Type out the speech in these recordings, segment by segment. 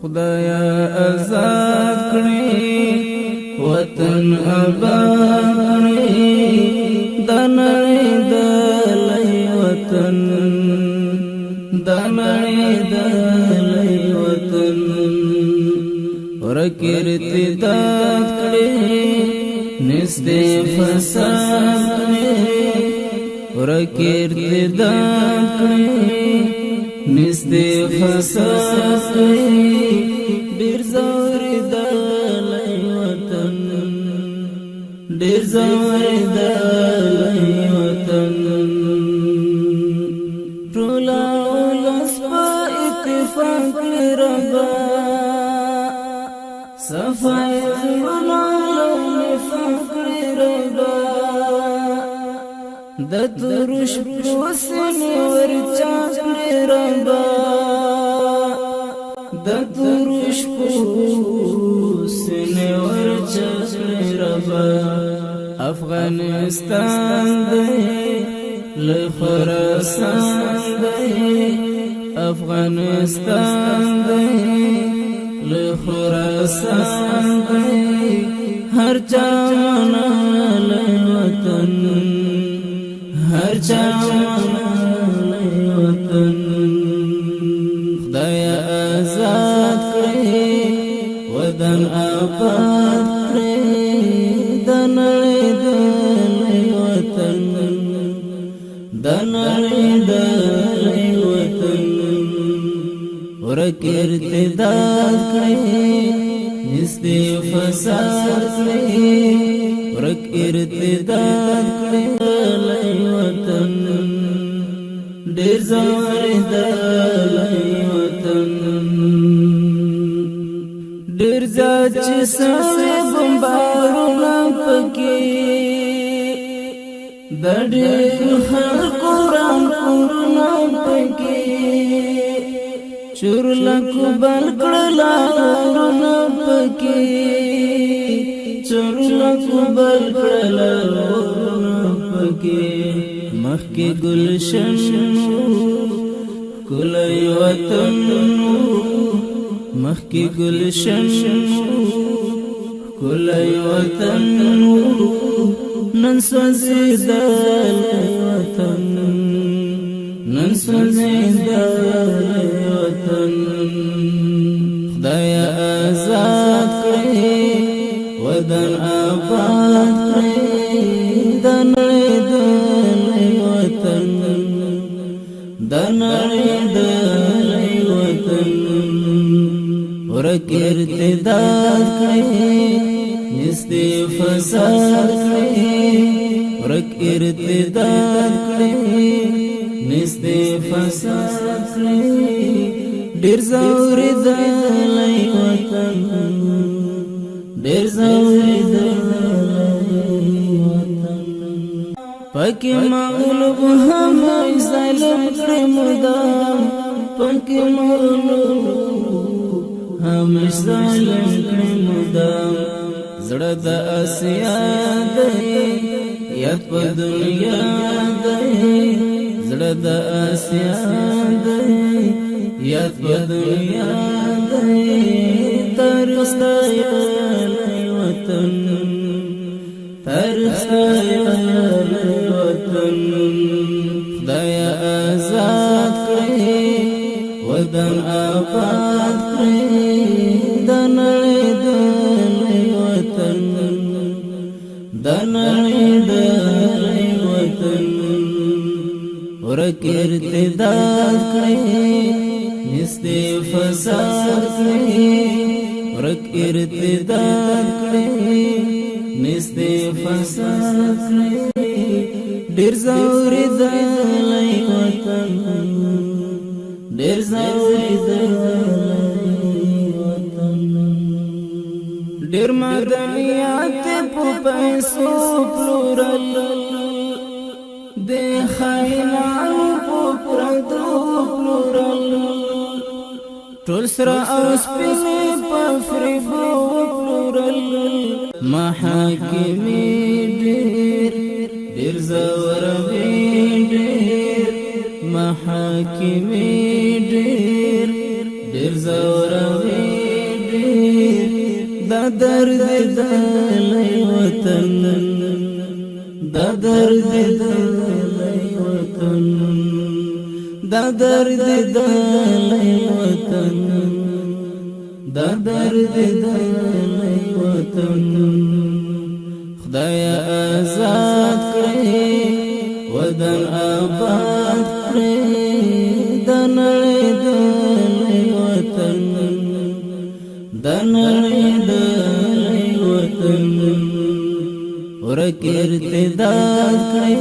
خدای آزاد کړي، وطن آباد کړي، د نړۍ د لوی وطن، د نړۍ د لوی وطن. ورک ارتداد کړي، نست فساد کړي. ورک ارتداد کړي، نست فساد کړي. ډیر زور د لوی وطن، ډیر زور د لوی وطن. ټول ولس په اتفاق ربا، صفای زړونه له نفاق ربا. د ترش پوسن ورچا کړی ربا، د ترش پوسن ورچا کړی ربا. افغانستان دی له خراسان دی، افغانستان دی له خراسان دی. هر چا منلی وطن، هر چا منلی وطن. خدای آزاد کړي، وطن آباد کړي، د نړۍ د لوی وطن، د نړۍ د لوی وطن. ورک ارتداد کړي، نست فساد کړي. ورک ارتداد کړي، لوی وطن، ډیر زور د لوی وطن. ډیر زیات چې سوي بمبارونه پکې، د ډیر خلکو ران کورونه پکې، چور لکو بل کړل ورونه پکې، چور لکو بل کړل ورونه پکې. مخکې ګلشن کلی وطن، مخکې ګلشن کلی وطن، نن سوځېدل وطن، نن سوځېدل وطن. خدای آزاد کړي، وطن آباد کړي، د نړۍ د لوی وطن، د نړۍ د لوی وطن. ورک ارتداد کړي، نست فساد کړي. ورک ارتداد کړي، نست فساد کړي. ډیر زور د لوی وطن، ډیر زور د لوی وطن. پکې مغلوب هم ظالم کړي مدام، پکې مغلوب هم ظالم کړي مدام. زړه د اسیا دی، یاد په دنیا دی. زړه د اسیا دی، یاد په دنیا دی. تاریخ ستایلی وطن، تاریخ ستایلی وطن. خدای آزاد کړي، وطن آباد کړي، د نړۍ د لوی وطن، د نړۍ د لوی وطن. ورک ارتداد کړي، نست فساد کړي. ورک ارتداد کړي، نست فساد کړي. ډیر زور د لوی وطن، ډیر زور د لوی وطن. ډیر مدنیات په پیسو پلورل، د خاینانو په پردو پلورل. ټول سره او سپین په فریبو پلورل. محاکمې ډېر ډېر زوروي، ډېر محاکمې ډېر ډېر زوروي. دا درد د وطن، دا درد د وطن، دا درد د وطن، دا درد د وطن۔ خدای آزاد کړې، وطن آباد کړې، د نړۍ د وطن، د نړۍ د وطن۔ ورک ارتداد کړې،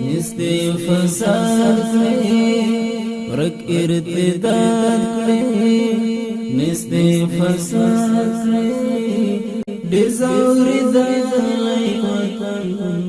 نست فساد کړې، ورک ارتداد کړې، نست فساد کړې، ډېر زور د وطن۔